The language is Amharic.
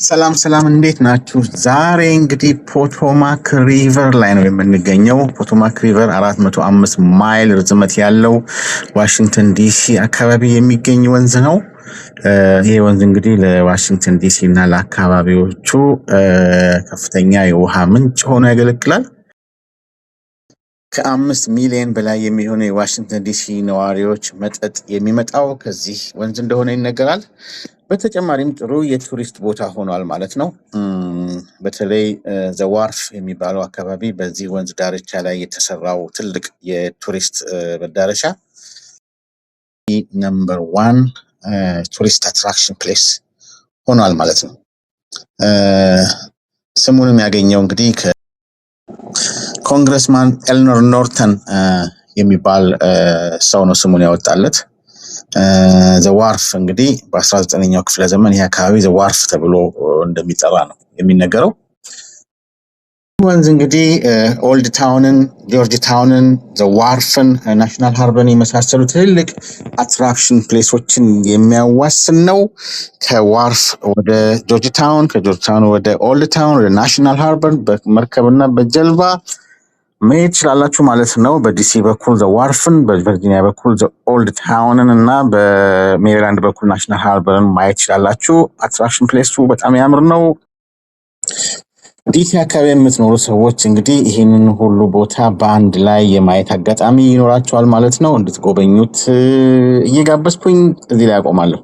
ሰላም ሰላም፣ እንዴት ናችሁ? ዛሬ እንግዲህ Potomac River ላይ ነው የምንገኘው። Potomac River 405 ማይል ርዝመት ያለው ዋሽንግተን ዲሲ አካባቢ የሚገኝ ወንዝ ነው። ይህ ወንዝ እንግዲህ ለዋሽንግተን ዲሲ እና ለአካባቢዎቹ ከፍተኛ የውሃ ምንጭ ሆኖ ያገለግላል። ከ5 ሚሊዮን በላይ የሚሆኑ የዋሽንግተን ዲሲ ነዋሪዎች መጠጥ የሚመጣው ከዚህ ወንዝ እንደሆነ ይነገራል። በተጨማሪም ጥሩ የቱሪስት ቦታ ሆኗል ማለት ነው። በተለይ The Wharf የሚባለው አካባቢ በዚህ ወንዝ ዳርቻ ላይ የተሰራው ትልቅ የቱሪስት መዳረሻ number one tourist attraction place ሆኗል ማለት ነው። ስሙንም ያገኘው እንግዲህ Congressman ኤልኖር ኖርተን የሚባል ሰው ነው ስሙን ያወጣለት። The Wharf እንግዲህ በ19ኛው ክፍለ ዘመን ይህ አካባቢ The Wharf ተብሎ እንደሚጠራ ነው የሚነገረው። ወንዝ እንግዲህ Old Town ን፣ ጆርጅ Town ን፣ The Wharf ን፣ National Harbor ን የመሳሰሉ ትልልቅ attraction place ኦችን የሚያዋስን ነው። ከ Wharf ወደ ጆርጅ ታውን፣ ከጆርጅ ታውን ወደ Old Town፣ ወደ National Harbor በመርከብና በጀልባ መሄድ ትችላላችሁ ማለት ነው። በዲሲ በኩል The Wharf ን፣ በቨርጂኒያ በኩል Old Town ን እና በሜሪላንድ በኩል National Harbor ን ማየት ትችላላችሁ። Attraction place ኡ በጣም ያምር ነው። ዲሲ አካባቢ የምትኖሩ ሰዎች እንግዲህ ይህንን ሁሉ ቦታ በአንድ ላይ የማየት አጋጣሚ ይኖራችኋል ማለት ነው። እንድትጎበኙት እየጋበዝኩኝ እዚህ ላይ አቆማለሁ።